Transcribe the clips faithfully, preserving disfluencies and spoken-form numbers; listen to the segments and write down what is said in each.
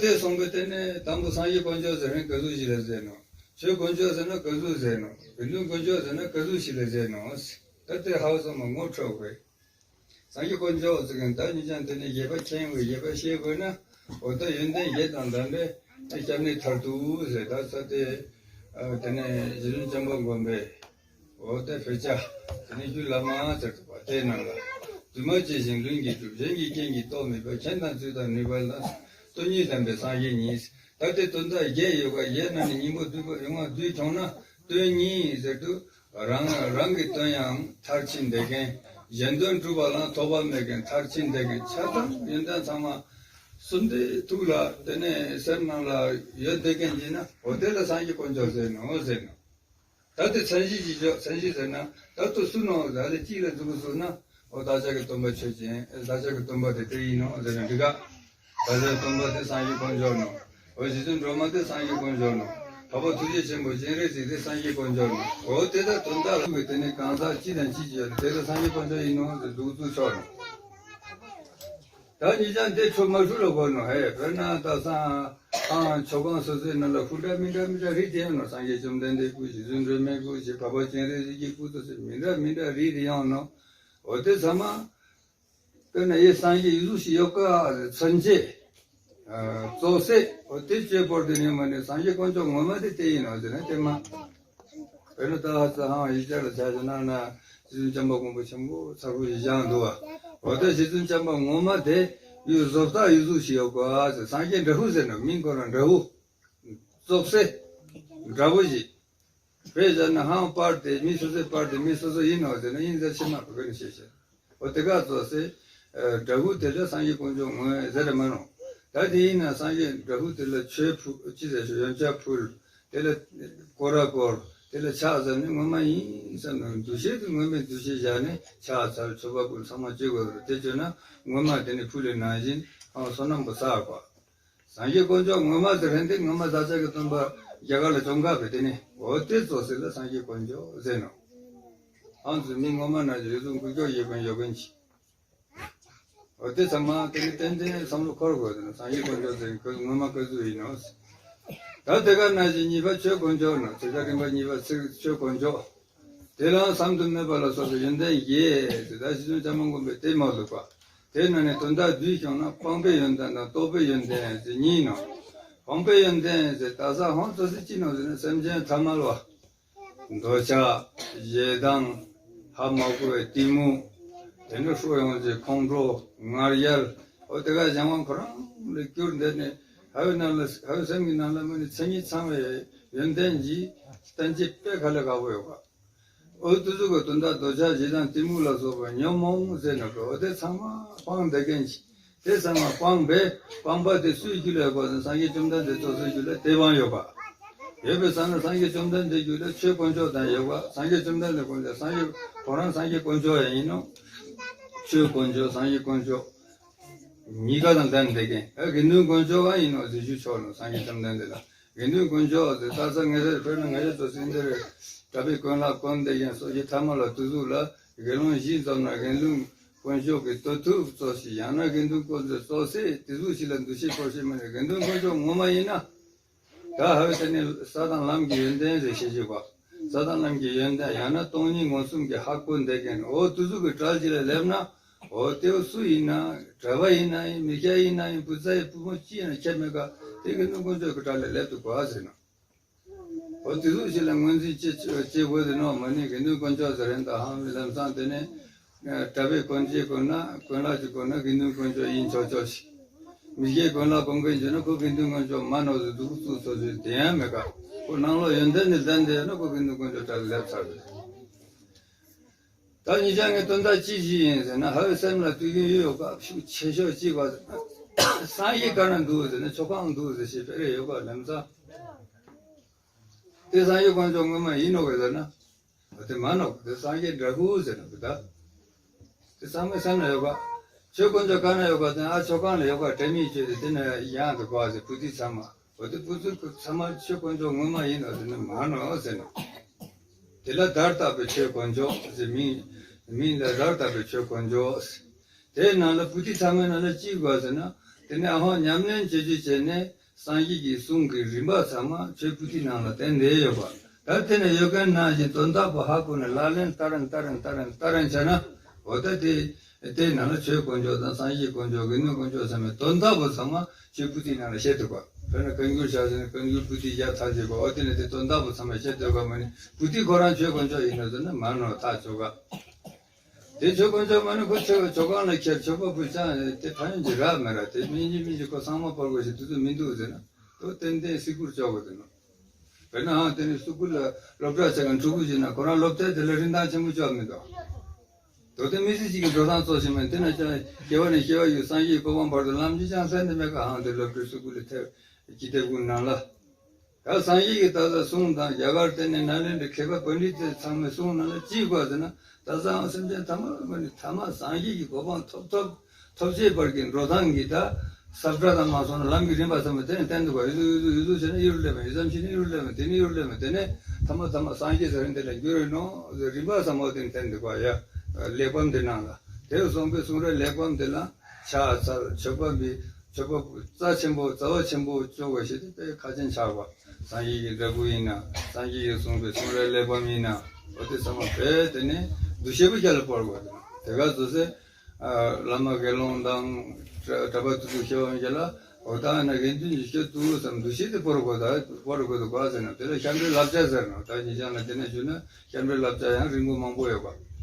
དེ་སོང་པས་དེ་ནས་དང་པོ་སངས་རྒྱས་དཀོན་མཆོག་ཟེར་མཁན་ག་ཟུག་ཞིག་ལ་ཟེར་ནོ། ཆོས་དཀོན་མཆོག་ཟེར་ན་ག་ཟུག་ཟེར་ནོ། དགེ་འདུན་དཀོན་མཆོག་ཟེར་ན་ག་ཟུག་ཞིག་ལ་ཟེར་ནོ། ད་དེ་ཧ་གོ་སོང་ངོ་ཁྲོ་གི། སངས་རྒྱས་དཀོན་མཆོག་ཟེར་མཁན་ད་ཉིད་ཀྱང་དེ་ནས་བཞེད་པ་མཁྱེན་དགོས། བཞེད་པ་ཤེས་དགོས་ན། འོ་ད་ཡོན་ཏན་བཞི་དང་ལྡན་པའི་སྐྱབས་གནས་མཐར་ཐུག་ཟེར། ད་ས་དེ་དེ་ནས་རྗེ་བཙུན་བྱམས་པ་མགོན་པོས། འོ་དེ་བོད་ཇ། དེ་ནས་རྒྱུད་བླ་མ་ཟེར་བ་དེའི་ནང་ལ། འདུས་མ་བྱས་ཤིང་ལྷུན་གྱིས་གྲུབ། གཞན་གྱི་རྐྱེན་གྱིས་རྟོགས་མེད་པ། མཁྱེན་དང་ཚུལ་དང་ནུས་པ་ལ། སྟོང་ཉིད་ལྡན་པའི་སངས་རྒྱས་ཉིད། ད་དེ་དོན་དག་བརྒྱད་ཡོད་པ། བརྒྱད་ནང་ནས་སྙིང་པོ་བསྡུས་པ་ཡོང་བ་བསྡུས་བྱུང་ན་དོན་གཉིས་ཟེར་དུས། རང་རང་གི་དོན་ཡང་མཐར་ཕྱིན་བསྡད་མཁན། གཞན་དོན་སྒྲུབ་པ་ལ་ཐོགས་པ་མེད་མཁན། མཐར་ཕྱིན་བསྡད་མཁན། ཆ་ཚང་ཡོན་ཏན་ཚང་མ་གསུམ་དེ་ཐུགས་ལ་དེ་ནས་སེམས་ནང་ལ་ཡོད་བསྡད་མཁན་ཡིན་ན། འོ་དེ་ལ་སངས་རྒྱས་དཀོན་མཆོག་ཟེར་ནོ་ཟེར་ནོ། ད་དེ་མཚན་གཞི་ཅིག་ཆོག་མཚན་གཞི་ཟེར་ན་ད་དུ་སུ་ནོ་ཟེར་ལ་གཅིག་ལ་འཛུགས་སུ་ན། འོ་བདག་ཅག་གི་སྟོན་པ་ཆོས་ཅན། བདག་ཅག་གི་སྟོན་པ་དེ་དེ་ཡིན་ནོ་ཟེར་ན་འགྲིག་ག་བདག་ཅག་གི་སྟོན་པ་དེ་སངས་རྒྱས་དཀོན་མཆོག་ནོ། འོ་རྗེ་བཙུན་སྒྲོལ་མ་དེ་སངས་རྒྱས་དཀོན་མཆོག་ནོ། འཕགས་པ་ཐུགས་རྗེ་ཆེན་པོ་སྤྱན་རས་གཟིགས་དེ་སངས་རྒྱས་དཀོན་མཆོག་ནོ། འོ་དེ་ལྟར་དོན་དག་ལ་ཐུག་གི་དེ་ནི་གང་ཟག་གཅིག་དང་གཅིག་བརྗོད་དེ་ལ་སངས་རྒྱས་དཀོན་མཆོག་ཡིན་ནོ་ཟེར་འདུག་ཚུལ་ཆོག་ནོ། ད་ཉིད་ཀྱང་དེ་ཆོས་མ་ཧྲུལ་ལ་གོ་ནོ། ཧེ་དཔེར་ན་ད་སང་ཨང་ཆོས་ཁང་སོ་སོའི་ནང་ལ་སྐུ་འདྲ་མི་འདྲ་མི་འདྲ་རིགས་དེ་ཡོད་ནོ། སངས་རྒྱས་བཅོམ་ལྡན་འདས་སྐུ། རྗེ་བཙུན་སྒྲོལ་མའི་སྐུ། རྗེ་འཕགས་པ་སྤྱན་རས་གཟིགས་ཀྱི་སྐུ། དེ་ཚོ་མི་འདྲ་མི་འདྲ་རིགས་དེ་ཡོད་ནོ། འོ་དེ་ཚང་མ་དཔེར་ན་ཡེ་སངས་རྒྱས་ཡི་གཟུགས་ཤིག་ཡོད་ཀ་མཚོན་བྱེད། ཨ་རྩོག་བསྲེ། འོ་དེ་བཅོས་བོར་དུ་ཉོན་མ་ནས་སངས་རྒྱས་དཀོན་མཆོག་ངོ་མ་དེ་དེ་ཡིན་ནོ་ཟེར་ན་དེ་མ། དཔེར་ན་ད་ཧ་ཙ་ཧང་ཡིག་ཆ་ལ་ཆ་བཞག་ན་ན་རྗེ་བཙུན་བྱམས་པ་མགོན་པོ་ཆེན་པོ་ཚ་ཁུ་ཡིག་ཆ་འདུག་བ། འོ་ད་རྗེ་བཙུན་བྱམས་པ་ངོ་མ་དེ་ཡུལ་བཟོ་ལྟ་ཡི་གཟུགས་ཤིག་ཡོད་ཀ་ཟེར། སངས་རྒྱས་འདྲ་བོ་ཟེར་ན་མིང་ཁོ་རང་འདྲ་བོ། རྩོག་བསྲེ། འདྲ་བོ་ཞིག་བས་བཞག་ན་ཧང་པར་དེ་མི་སོ་སོའི་པར་དེ་མི་སོ་སོ་ཡིན་ནོ་ཟེར་ན་ཡིན་ཟེར་ཕྱི་མ་བུ་ག་ནི་ཤེས་ཤེས། འོ་དེ་ག་ཙོག་སེ། འདྲ་བོ་དེ་ལ་སངས་རྒྱས་དཀོན་མཆོག་ངོས་ཟེར་མ་ནོ། ད་དེ་ཡིན་ན་སངས་རྒྱས་འདྲ་བོ་དེ་ལ་ཆོས་ཕུལ་ཅི་ཟེར་ཞུ་ཡོན་ཆབ་ཕུལ། དེ་ལ་སྐོར་ར་བསྐོར། དེ་ལ་ཕྱག་འཚལ་ནས་ངོ་མ་ཡིན་བསམ་ནོ། འདུ་ཤེས་དེ་ངོ་མའི་འདུ་ཤེས་བཞག་ནས་ཕྱག་འཚལ་མཆོད་པ་ཕུལ་ཚང་མ་བྱེད་དགོས་རེད། དེ་བྱས་ན་ངོ་མ་དེ་ནི་ཕུལ་ལས་ནང་བཞིན་ཨང་བསོད་ནམས་པོ་བསགས་པ། སངས་རྒྱས་དཀོན་མཆོག་ངོ་མ་ཟེར་མཁན་དེ་ངོ་མ་བདག་ཅག་གི་སྟོན་པ་རྒྱ་གར་ལ་བྱོན་ག་བས་དེ་ནི་འོ་དེ་ཙོག་སེ་ལ་སངས་རྒྱས་དཀོན་མཆོག་ཟེར་ནོ། ཨང་ཚུ་མི་ངོ་མ་ན་ཡོད་ཚུལ་འགུལ་སྐྱོད་ཡོད་མཁན་ཡོད་མཁན་གྱི། འོ་དེ་ཚང་མ་དེ་ནི་ཏན་ཏན་བསམ་བློ་འཁོར་དགོས་དེ་ནི་སངས་རྒྱས་དཀོན་མཆོག་ཟེར་མཁན་ངོ་མ་ག་ཚོད་ཡིན་ནོ། ད་དེ་ག་ན་བཞིན་གཉིས་པ་ཆོས་དཀོན་མཆོག་ནོ། ཚིག་ཁ་རིམ་པ་གཉིས་པ་ཚིག་ཆོས་དཀོན་མཆོག་དེ་ལའང་བསམ་དུ་མེད་པ་ལ་སོགས་པའི་ཡོན་ཏན་བརྒྱད་དེ་ད་རྗེ་བཙུན་བྱམས་པ་མགོན་པོས་དེ་མ་བླུགས་པ། དེ་ནང་ནས་དོན་དག་བསྡུས་བྱུང་ན་སྤངས་པའི་ཡོན་ཏན་དང་རྟོགས་པའི་ཡོན་ཏན་ཟེར་གཉིས་ནོ། སྤངས་པའི་ཡོན་ཏན་ཟེར་ད་ས་ཧོན་ཙོ་སི་ཅི་ནོ་ཟེར་ན་སེམས་ཅན་ཐ་མལ་བ། འདོད་ཆགས། ཞེ་སྡང་། ཧ་མ་གོ་བའི་གཏི་མུག་དེ་ནས་ཧྲུལ་ཡོང་ཅིག་ཁོང་ཁྲོ། ང་རྒྱལ། འོ་དེ་ག་གཞན་དབང་ཁོ་རང་ལས་སྐྱུར་འདེད་ནས་ཧ་བའི་ནང་ལ་ཧ་བའི་སེམས་ཀྱི་ནང་ལ་མི་ནི་མཚན་ཉིད་ཚང་བའི་ཡོན་ཏན་གྱི་བསྟན་བཅོས་དཔེ་ཁ་ལས་ཁག་པོ་ཡོད་པ། འོ་དེ་ཚོ་གི་དོན་དག་འདོད་ཆགས་ཞེ་སྡང་གཏི་མུག་ལ་སོགས་པ་ཉོན་མོངས་ཟེར་ན་འགྲོ། འོ་དེ་ཚང་མ་སྤངས་བསྡད་མཁན་ཞིག་དེ་ཚང་མ་སྤངས་པས་སྤངས་པ་དེ་སུའི་རྒྱུད་ལ་ཡོད་པ་ཟེར་ན་སངས་རྒྱས་བཅོམ་ལྡན་འདས་སོ་སོའི་རྒྱུད་ལ་དེ་སྤངས་ཡོད་པ། ཡོད་པའི་ས་ན་སངས་རྒྱས་བཅོམ་ལྡན་འདས་རྒྱུད་ལ་ཆོས་དཀོན་མཆོག་དང་ཡོད་པ། སངས་རྒྱས་བཅོམ་ལྡན་འདས་དཀོན་མཆོག་སངས་རྒྱས་ཁོ་རང་སངས་རྒྱས་དཀོན་མཆོག་ཡང་ཡིན་ནོ། ཆོས་དཀོན་མཆོག་སངས་རྒྱས་དཀོན་མཆོག་གཉིས་ཀ་དང་ལྡན་བསྡད་མཁན། ཨ་དགེ་འདུན་དཀོན་མཆོག་ག་ཡིན་ནོ་ཟེར་ཞུ་ཆོག་ནོ། སངས་རྒྱས་བཅོམ་ལྡན་འདས་ལ་དགེ་འདུན་དཀོན་མཆོག་ཟེར་ད་ས་ངེ་རེ་དཔེར་ན་ངེ་རེ་ཚོ་སེང་འདི་རེ་གྲྭ་པའི་དཀོན་ལག་དཀོན་བསྡད་མཁན་སོ་སྐྱེ་ཐ་མ་ལ་དུ་ཟུག་ལ་དགེ་སློང་བཞི་འཛོམས་ན་དགེ་འདུན་དཀོན་མཆོག་གི་དུ་ཐུབ་ཙོགས་ཤིག་ཡང་ན་དགེ་འདུན་དཀོན་མཆོག་ཙོགས་སེ་དེ་ཟུག་ཞིག་ལ་འདུ་ཤེས་འཁོར་ཤེས་མ་ནས་དགེ་འདུན་དཀོན་མཆོག་ངོ་མ་ཡིན་ན། ད་ཧ་བའི་ས་ནས་ས་དང་ལམ་གྱི་ཡོན་ཏན་ཟེར་ཤེས་བྱེད་པ། ས་དང་ལམ་གྱི་ཡོན་ཏན་ཡང་ན་སྟོང་ཉིད་མངོན་སུམ་གྱི་ཧ་གོ་བསྡད་མཁན་འོ་དེ་ཚོ་གི་གྲལ་གཅིག་ལ་སླེབས་ན། འོ་དེ་བོ་སུ་ཡིན་ན་གྲྭ་པ་ཡིན་ན་ཡིན་མི་སྐྱ་ཡིན་ན་ཡིན་བུ་ཚ་ཡིན་བུ་མོ་ཅི་ཡིན་ན་ཁྱད་མེད་ཀ་དེ་དགེ་འདུན་དཀོན་མཆོག་གི་གྲལ་ལ་སླེབས་འདུག་ག་ཟེར་ན། འོ་དེ་ཚོ་ཞིག་ལ་ངོས་འཛིན་བྱེད་བྱེད་དགོས་ཟེར་ནོ་མ་ནི་དགེ་འདུན་དཀོན་མཆོག་ཟེར་རན་ད་ཧང་བའི་ལམ་སང་དེ་ནས། གྲྭ་པའི་དཀོན་ཆེན་དཀོན་ན་དཀོན་ལག་ཅིག་དཀོན་ན་དགེ་འདུན་དཀོན་མཆོག་ཡིན་ཆོག་ཆོག་ཞིག་མི་སྐྱའི་དཀོན་ལག་དཀོན་མཁན་བྱས་ན་ཁོ་དགེ་འདུན་དཀོན་མཆོག་མ་ནོར་ཟེར་འདུག་ཚུགས་ཚོད་ཚོད་དེ་ཡང་མེད་ཀ་ཁོ་ནང་ལོགས་ཡོན་ཏན་ནི་ལྡན་བསྡད་ན་ཁོ་དགེ་འདུན་དཀོན་མཆོག་གྲལ་ལ་སླེབས་ཚར་རེད། ད་ཉིད་ཀྱང་ངའི་དོན་དག་ཅི་ཞིག་ཡིན་ཟེར་ན་ཧ་བའི་སེམས་ལ་དུས་རྒྱུན་ཡོད་ཡོད་ཀ་ཤུགས་ཆེ་ཤོས་གཅིག་པ་ཟེར་ན་སངས་རྒྱས་ག་ན་འདུག་ཟེར་ན་ཆོས་ཁང་འདུག་ཟེར་ཞེས་སྤེལ་རེ་ཡོད་ཀ་ལམ་སང་། དེ་སངས་རྒྱས་དཀོན་མཆོག་ངོ་མ་ཡིན་ནོ་གི་ཟེར་ན། དེ་མ་ནོ་དེ་སངས་རྒྱས་འདྲ་སྐུ་ཟེར་ནོ་གི་ད། དེ་ཚང་མའི་སེམས་ན་ཡོད་པ། ཆོས་དཀོན་མཆོག་ག་ན་ཡོད་པ་དེ་ཨ་ཆོས་ཁང་ལ་ཡོད་པ་དྲན་མི་བྱེད་དེ་དེ་ན་ཡང་དུ་གོ་བ་ཟེར་བུ་དེ་ཚང་མ། འོ་དེ་བུ་ཚུ་ཚང་མ་ཆོས་དཀོན་མཆོག་ངོ་མ་ཡིན་ནོ་ཟེར་ན་མ་ནོ་ཟེར་ནོ། དེ་ལ་བརྡར་བཏགས་པའི་ཆོས་དཀོན་མཆོག་ཟེར་མིང་། མིང་ལ་བརྡར་བཏགས་པའི་ཆོས་དཀོན་མཆོག་ཟེར། དེའི་ནང་ལ་བུ་དེ་ཚང་མའི་ནང་ལ་ཅི་དགོས་ཟེར་ན། དེ་ནས་ཨ་ཧོ་ཉམས་ལེན་བྱེད་རྒྱུ་བྱས་ནས། སངས་རྒྱས་ཀྱི་གསུང་གི་རིམ་པ་ཚང་མ་ཆོས་པོ་ཏི་ནང་ལ་བསྟན་བསྡད་ཡོད་པ། ད་དེ་ནས་ཡོད་མཁན་ནང་བཞིན་དོན་དག་པོ་ཧ་གོ་ནས་ལག་ལེན་བསྟར་རན་བསྟར་རན་བསྟར་རན་བསྟར་རན་བྱས་ན། འོ་ད་དེ་དེའི་ནང་ལ་ཆོས་དཀོན་མཆོག་དང་སངས་རྒྱས་དཀོན་མཆོག་དགེ་འདུན་དཀོན་མཆོག་ཟེར་མའི་དོན་དག་པོ་ཚང་མ་ཆོས་པོ་ཏིའི་ནང་ལ་བཤད་འདུག་པ། དཔེར་ན་བཀའ་འགྱུར་བཞག་ཟེར་ན་བཀའ་འགྱུར་པོ་ཏི་བརྒྱ་ཐམ་ཅིག་པ། འོ་དེ་ནས་དེ་དོན་དག་པོ་ཚང་མ་བཤད་འདུག་ག། མ་ནི་པོ་ཏི་ཁོ་རང་ཆོས་དཀོན་མཆོག་ཡིན་ནོ་ཟེར་ན་མ་ནོ་ཐག་ཆོད་ག། དེ་ཆོས་དཀོན་མཆོག་མ་ནི་ཁོ་ཆོས་ཆོ་ག་ལ་ཁྱེར་ཆོས་པ་བུ་ཅང་དེ་ཕན་ཡོན་གྱི་རག་མི་རག། དེ་སྙིང་རྗེ་མི་འཇིགས་ཁོ་ཚང་མ་བོར་དགོས་ཞེས་དུས་ཚོད་མི་འདུག་ཟེར་ན། དོ་ཏན་ཏན་སིག་པུར་ལྕོག་གི་འདུག་ནོ། དཔེར་ན་ཧང་དེ་ནི་སུ་ཀུལ་ལ་སློབ་གྲྭ་ཆེ་ག་ཕྲུ་གུ་ཞིག་ན་ཁོ་རང་སློབ་ཚན་དེ་ལ་རིན་ཐང་ཆེན་པོ་ཅོག་མི་འདུག། དོ་དེ་མི་ཚེ་གཅིག་གི་འགྲོ་སྟངས་གཙོ་ཆེ་མིན་དེ་ན་ཅང་སྐྱེ་བ་ནས་སྐྱེ་བ་ཡུལ་སངས་རྒྱས་གོ་འཕང་བར་དུ་ལམ་གྱི་ཅང་ལྷན་དུ་མེད་ག། ཧང་དེ་སློབ་གྲྭའི་སུ་ཀུལ་ལ་ཐེབས་ཀྱི་དེ་ཀུན་ནང་ལ། ད་སངས་རྒྱས་ཀྱི་ད་ལྟ་གསུང་དང་རྒྱ་གར་བསྟན་ནས་ནཱ་ལེནྡྲའི་མཁས་པ་པཎྜི་ཏ་ཚང་མའི་གསུང་ནང་ལ་ཅི་གོ་ཟེར་ན། ད་ལྟའང་སེམས་ཅན་ཐ་མ་མ་ནི་ཐ་མ་སངས་རྒྱས་ཀྱི་གོ་འཕང་ཐོབ་ཐོབ་ཐོབ་བྱེད་པར་གྱི་འགྲོ་སྟངས་ཀྱི་ད་ས་བཀྲ་དང་མ་སོང་ན་ལམ་གྱི་རིམ་པ་ཚང་མ་དེ་ནས་བསྟན་འདུག་ག། ཡུ་ཟུ་ཡུ་ཟུ་ཡུ་ཟུ་བྱས་ན་ཡུར་སླེབས་མ་ཡུ་ཙམ་ཕྱིན་ན་ཡུར་སླེབས་མ་དེ་ནས་ཡུར་སླེབས་མ་དེ་ནས་ཐ་མ་ཐ་མ་སངས་རྒྱས་ཟེར་འདི་ལ་འགྱུར་ཡོད་ནོ་ཟེར་རིམ་པ་ཚང་མ་དེ་ནས་བསྟན་འདུག་ག། ཡ་གླེགས་བམ་དེ་ནང་ལ་དེ་གསུངས་པའི་གསུང་རབ་གླེགས་བམ་དེ་ལ་ཕྱག་འཚལ་མཆོད་པ་འབུལ། མཆོད་པ་རྩ་ཆེན་པོ་རྩ་བ་ཆེན་པོ་བཅོ་དགོས་ཞེས་དེ་དཔེ་ཁ་ཆེན་ཆགས་པ། སངས་རྒྱས་ཀྱི་འདྲ་སྐུ་ཡིན་ན། སངས་རྒྱས་ཀྱིས་གསུངས་པའི་གསུང་རབ་གླེགས་བམ་ཡིན་ན། འོ་དེ་ཚང་མ་དཔེ་དེ་ནས་འདུ་ཤེས་པོ་རྒྱ་ལ་སྤོར་དགོས། དེ་ག་བཟོ་སེ་བླ་མ་དགེ་སློང་དང་གྲྭ་པ་དེ་ཚོ་མཁས་པ་རྒྱ་ལ་འོ་ད་ན་དགེ་འདུན་གྱི་ཆོས་ཐུགས་སམ་འདུ་ཤེས་དེ་སྤོར་དགོས། ད་སྤོར་དགོས་དུ་ག་ཟེར་ན་དེ་ལ་ཤམ་བྲའི་བསླབ་བྱ་ཟེར་ནོ། ད་ཉིན་ཞག་ལ་དེ་ནས་ཞུ་ན། སྐྱབས་འགྲོའི་བསླབ་བྱ་ཡང་རིང་པོ་མང་པོ་ཡོད་པ།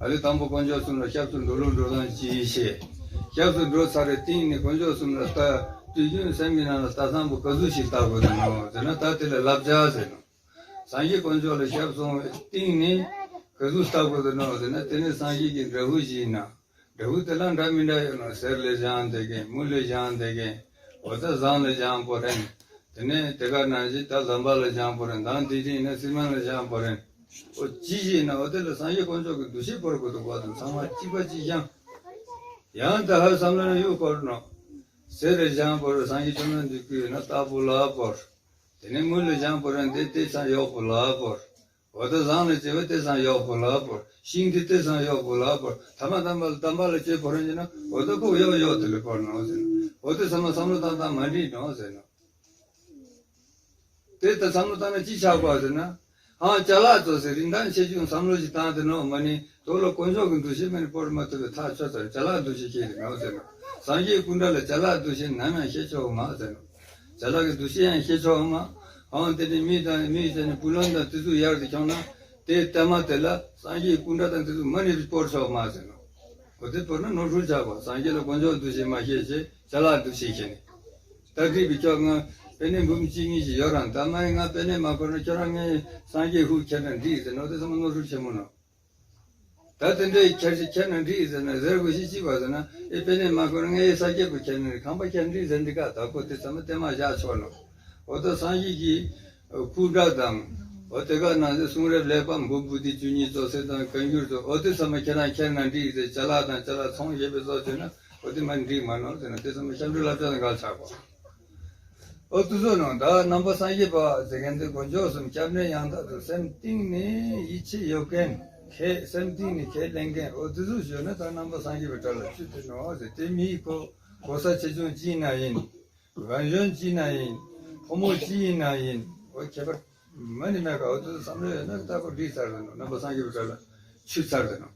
ཨ་ལེ་དང་པོ་དཀོན་མཆོག་གསུམ་ལ་སྐྱབས་སུ་འགྲོ་ལུགས་འགྲོ་སྟངས་ཅི་ཡིན་ཤེས། སྐྱབས་སུ་འགྲོ་ཚར་རེ་སྟེང་ནས་དཀོན་མཆོག་གསུམ་ལ་ལྟ་དུས་རྒྱུན་སེམས་ཀྱི་ནང་ལ་ལྟ་སྟངས་པོ་ག་ཟུག་ཞིག་ལྟ་དགོས་ནོ་ཟེར་ན། ད་དེ་ལ་བསླབ་བྱ་ཟེར་ནོ། སངས་རྒྱས་དཀོན་མཆོག་ལ་སྐྱབས་སོང་བའི་སྟེང་ནས་ག་ཟུག་ལྟ་དགོས་ནོ་ཟེར་ན། དེ་ནི་སངས་རྒྱས་ཀྱི་འདྲ་བོ་ཞིག་ཡིན་ན། འདྲ་བོ་དེ་ལ་འདྲ་མི་འདྲ་ཡོད་ནོ། གསེར་ལས་བཞེངས་བསྡད་མཁན། མུ་ལས་བཞེངས་བསྡད་མཁན། འོ་ད་ཟངས་ལས་བཞེངས་པོ་རེད། དེ་ནས་དེ་ག་ནང་བཞིན་ད་ལམ་པ་ལ་བཞེངས་པོ་རེད། མདང་དེ་རིང་ནས་སི་མན་ལ་བཞེངས་པོ་རེད། འོ་ཅི་ཞིག་ན་འོ་དེ་ལ་སངས་རྒྱས་དཀོན་མཆོག་གི་འདུ་ཤེས་སྤོར་དགོས་འདུག་པ་དང་ཚང་མ་གཅིག་པ་གཅིག་རྐྱང་། ཡང་ད་ཧ་བསམ་བློ་ནས་གཡུག་འཁོར་ནོ། གསེར་ལས་བཞེངས་པོ་རེད། སངས་རྒྱས་བཅོམ་ལྡན་འདས་སྐུ་ཡོད་ན་རྟ་ཕོ་ལ་སྤོར། དེ་ནས་མུ་ལས་བཞེངས་པོ་རེད། འདི་དེ་ཚང་གཡོག་པོ་ལ་སྤོར། འོ་ད་ཟངས་ལས་བྱས་པ་དེ་ཚང་གཡོག་པོ་ལ་སྤོར། ཤིང་དེ་དེ་ཚང་གཡོག་པོ་ལ་སྤོར། ཐ་མ་དམ་པ་ལ་དམ་པ་ལ་ཆོས་སྤོར་རན་གྱི་ན་འོ་ད་ཁོ་གཡོག་གཡོག་དེ་ལས་སྤོར་ནོ་ཟེར། འོ་དེ་ཚང་མ་བསམ་བློ་བཏང་བཏང་མ་འགྲིག་ནོ་ཟེར་ནོ། དེ་ལྟར་བསམ་བློ་བཏང་ན་ཅི་ཆགས་པ་ཟེར་ན། ཨང་ཅ་ལག་ཚོ་ཟེར་རིན་ཐང་ཆེ་ཆུང་བསམ་བློ་ཞིག་བཏང་དེ་ནོ་མ་ནི། དོ་ལ་དཀོན་མཆོག་གི་འདུ་ཤེས་མེད་ནི་སྤོར་མ་ཐུབ་པའི་ཐག་ཆོད་ཚར། ཅ་ལག་འདུ་ཤེས་སྐྱེས་ཏེ་ནོ་ཟེར་ནོ། སངས་རྒྱས་སྐུ་འདྲ་ལ་ཅ་ལག་འདུ་ཤེས་ནམ་ཡང་སྐྱེ་ཆོག་མ་ཟེར་ནོ། ཅ་ལག་གི་འདུ་ཤེས་ཡང་སྐྱེ་ཆོག་མ། ཨང་དེ་ནི་མི་དང་མི་ཟེར་ནི་བུ་ལོན་དང་དེ་ཚོ་ཡར་དུ་ཁྱོང་ན། དེ་ལྟ་མ་དེ་ལ་སངས་རྒྱས་སྐུ་འདྲ་དང་དེ་ཚོ་མ་ནི་སྤོར་ཆོག་མ་ཟེར་ནོ། འོ་དེ་སྤོར་ན་ནོར་འཁྲུལ་ཆགས་པ། སངས་རྒྱས་ལ་དཀོན་མཆོག་འདུ་ཤེས་མ་སྐྱེས་ཅེས་ཅ་ལག་འདུ་ཤེས་ཁྱེར་ནི། ད་འགྲིག་པའི་ཁྱོད་ང་པེ་ནེ་འབུམ་གཅིག་གཉིས་ཤིག་ཡོད་རང་། ད་མ་ཡིན་ང་པེ་ནེ་མ་འཁོར་ན་ཁྱོད་རང་ངའི་སངས་རྒྱས་ཧུ་ཁྱེར་ན་འགྲིག་ཟེར་ནོ། དེ་ཚང་མ་ནོར་འཁྲུལ་ཆེན་མོ་ནོ། ད་དེ་འདྲའི་ཁྱེར་ཞིག་ཁྱེར་ན་འགྲིག་ཟེར་ན་ཟེར་དགོས་ཤིག་ཅི་བ་ཟེར་ན། ཨེ་པེ་ནེ་མ་འཁོར་ན་ངའི་ས་སྐྱེས་པོ་ཁྱེར་ན་ཁང་པ་ཁྱེར་འགྲིག་ཟེར་འདི་ག་ད་ཁོ་དེ་ཚང་མ་དེ་མ་བཞག་ཆོག་ནོ། འོ་ད་སངས་རྒྱས་ཀྱི་སྐུ་འདྲ་དང་། འོ་དེ་ག་ནང་བཞིན་གསུང་རབ་གླེགས་བམ་འབུམ་པོ་ཏི་བཅུ་གཉིས་ཙོགས་ཟེར་དང་བཀའ་འགྱུར་ཙོགས། འོ་དེ་ཚང་མ་ཁྱེད་རང་ཁྱེར་ན་འགྲིག་ཟེར། ཅ་ལག་དང་ཅ་ལག་ཚོང་བྱེད་པའི་ཙོགས་བྱས་ན། འོ་དེ་མ་འགྲིག་མ་ནོར་ཟེར་ན་དེ་ཚང་མ་སྐྱབས་འགྲོའི་བསླབ་བྱ་དང་འགལ་ཆགས་པ། ཨོ་དུ་ཟོ་ནང་ད་རྣམ་པ་སངས་རྒྱས་པ་ཟེར་མཁན་དེ་དཀོན་མཆོག་གསུམ་སྐྱབས་གནས་ཡང་དག་ཏུ་སེམས་གཏིང་ནས་ཡིད་ཆེས་ཡོད་མཁན་མཁས། སེམས་གཏིང་ནས་ཁས་ལེན་མཁན་ཨོ་དུ་ཟོ་ཞུ་ན་ད་རྣམ་པ་སངས་རྒྱས་པའི་གྲལ་ལ་ཚུད་དེ་ནོ་ཟེར། དེ་མིའི་གོ་གོ་ས་ཆེ་ཆུང་ཅི་ཡིན་ན་ཡིན། རང་གཞན་ཅི་ཡིན་ན་ཡིན། ཕོ་མོ་ཅི་ཡིན་ན་ཡིན། ཨོ་ཁྱད་པར་མ་ནི་མེད་ག། ཨོ་དུ་ཟོ་བསམ་བློ་ཡོད་ན་ད་ཁོ་འགྲིག་ཚར་དེ་ནོ། རྣམ་པ་སངས་རྒྱས་པའི་གྲལ་ལ་ཚུད་ཚར་དེ་ནོ།